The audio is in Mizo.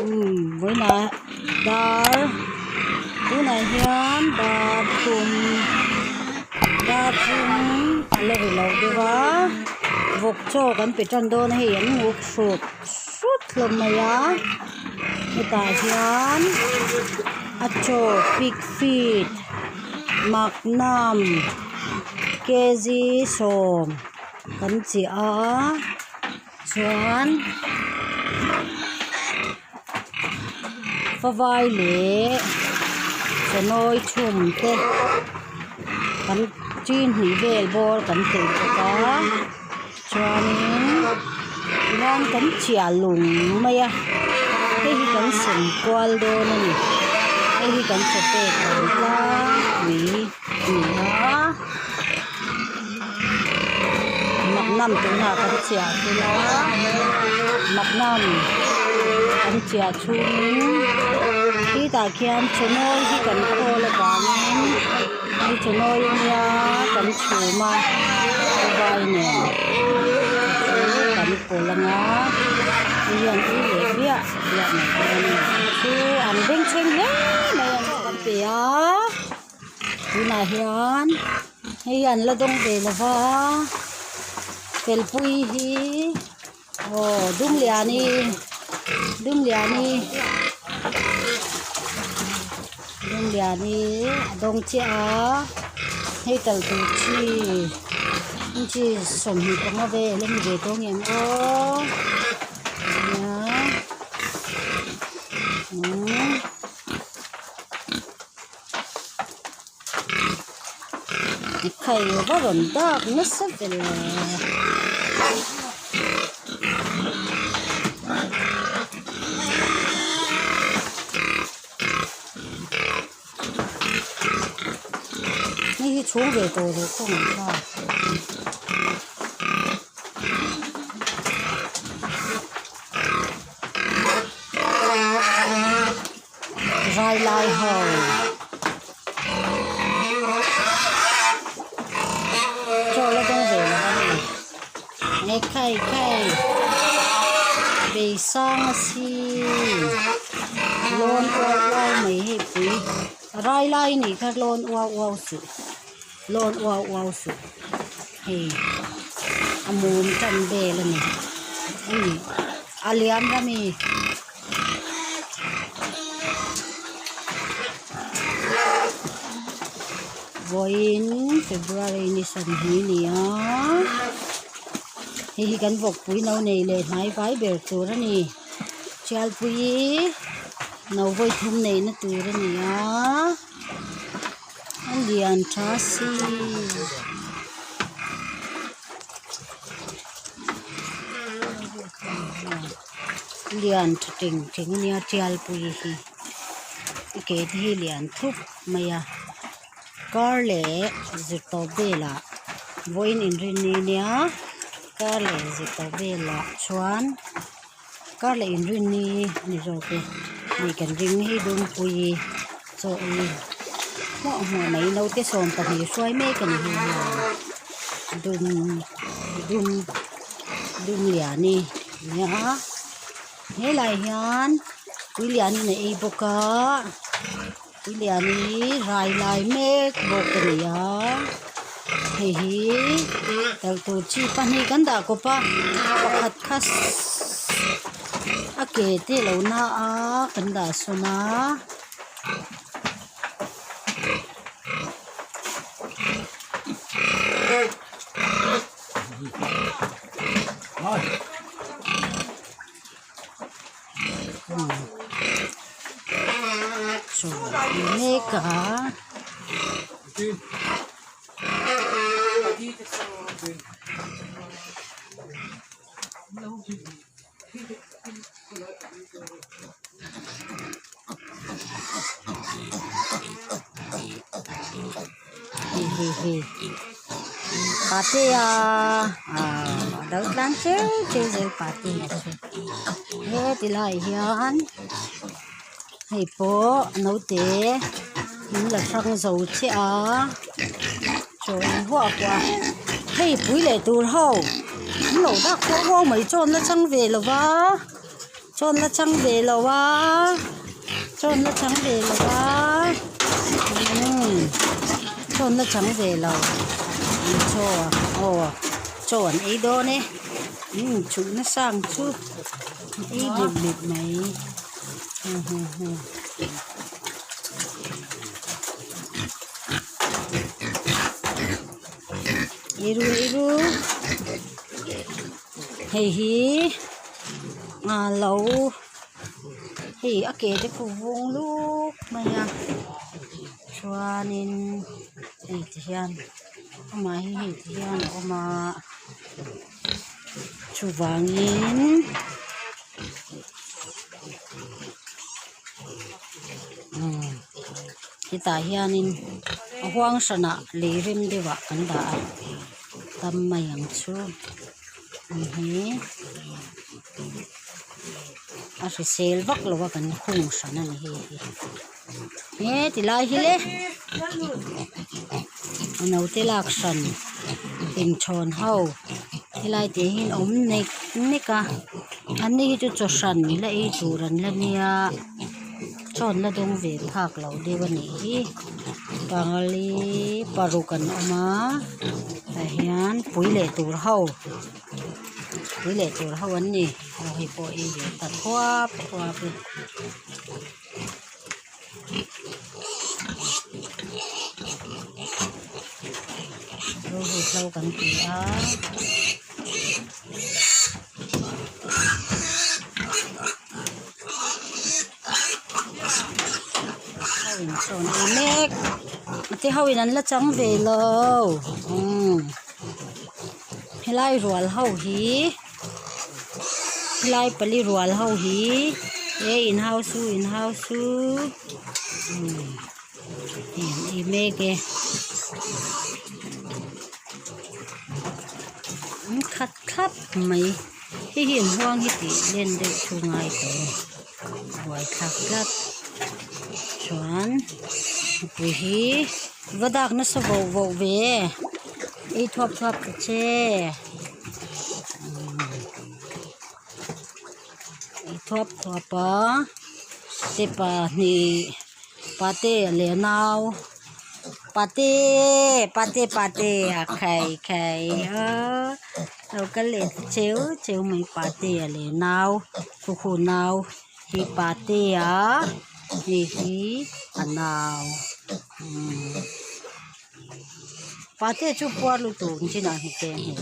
Umm vawiinah dar tunah hian dar thum dar thum a la ri lo deuh a vawk chaw kan pe tan dawn a hei an nguk hrut hrut hlawm mai a hetah hian a chaw pig feed magnum kg sawm kan chiah a chuan favai leh chawnawi chhum te kan chi hnih vel bawr kan telh bawk a chuanin tihian kan chiah lung mai a hei hi kan sem kual dawn a ni hei hi kan chaw pek dan tlangpui a ni a. Magnum tunah kan chiah tel a magnum kan chiah chhungin khitah khian chawnawi hi kan khawl avangin hei chawnawi ania kan chhum a vai nen chu kan pawlh anga hei hian ei leh biah biah mai dawn a ni chu an bengchheng hle mai a kan pe a tunah hian. Hei an la dawng ve lo va felpui hi aw Dumliani Dumliani Dumliani a dawng chiah a hei kal tur chi chi 25 vel a ni ve tawh ang em aw nia umm. Khai va rawn dak nasa vel hei hi chhung ve tawh lo kawng ang kha. Vai lai ho chaw la dawng ve lo a ni nge khai khai bei sang a si lawn uau uau mai hei pui rai lai a nih kha lawn uau uau suh lawn uau uau suh hei a mum tan vel a ni a ni a liam rami. Vawiin February ni 20 ni a hei hi kan vawkpui no nei leh hnai vai ber tur a ni Tialpui no vawi thum neihna tur a ni a a lian tha si. Lian tha teng teng a nia tialpui hi a ke te hi lian thup mai a kar leh zirtawp velah vawiin inrinni nia kar leh zirtawp velah chuan kar leh inrinni a ni zawk e hei kan ring hi dawngpui chaw ei hmuah hmuah mai naute 12 hruai mek a ni hei hian dum dum Dumliani nia helai hian tuilianin a ei bawk a tuiliani rai lai mek bawk a ni a hei hi kal tur chi pahnih kan dah kawp a pakhat kha a ke te a lo na a kan dah sawn a. Chaw ei mek a. Patea ah a lo tlan cheu cheu zel patea chu heti lai hian hei pawh naute in la hrang zo chiah a chaw an huah huah a hei pui leh tur ho an lo dak huau huau mai chaw an la chang ve lo va. Chaw an la chang ve lo a chaw an la chang ve lo a umm chaw an la chang ve lo chaw aw chaw an ei dawn e umm chhuk nasa ang chu an ei mep mep mai Eiru eiru hei hi lo hei a ke te khu vung luk mai a chuanin hei ti hian amah hi hei ti hian a awm a chuvangin umm hetah hianin a huang hranah lei rem deuh ah kan dah a tam mai ang chu hei hi a hrisel vak lo a kan khung hran a ni hei hi he ti lai hi le a naute lak hran inchhawn ho helai te hi an awm nek nek a an ni hi chu chaw hran la ei tur an la nia chaw an la dawng ve phak lo deuh a nih hi pali paruk an awm a tah hian pui leh tur ho pui leh tur ho an ni aw hei pawh ei ve ta thuap thuap e. Ruihhlo kan ti a. Ho in sawn ei mek a te ho in an la chang ve lo umm helai rual ho hi helai pali rual ho hi e in hau su in hau su umm hei an ei mek e an khat thlap mai. Hei hi an huang hi tih len deuh chu ngai tawh a ni buaithlak tlat chuan mipui hi va dak nasa voh voh ve ei thuap thuap ta che ei thuap thuap a step ah hnih pate leh nau pate pate pate a khai khai aaa. Lo kal leh cheu cheu mai patea leh nau khukhu nau hi patea hei hi a nau umm patea chu puar lutuk ang chinah hnute a hmu.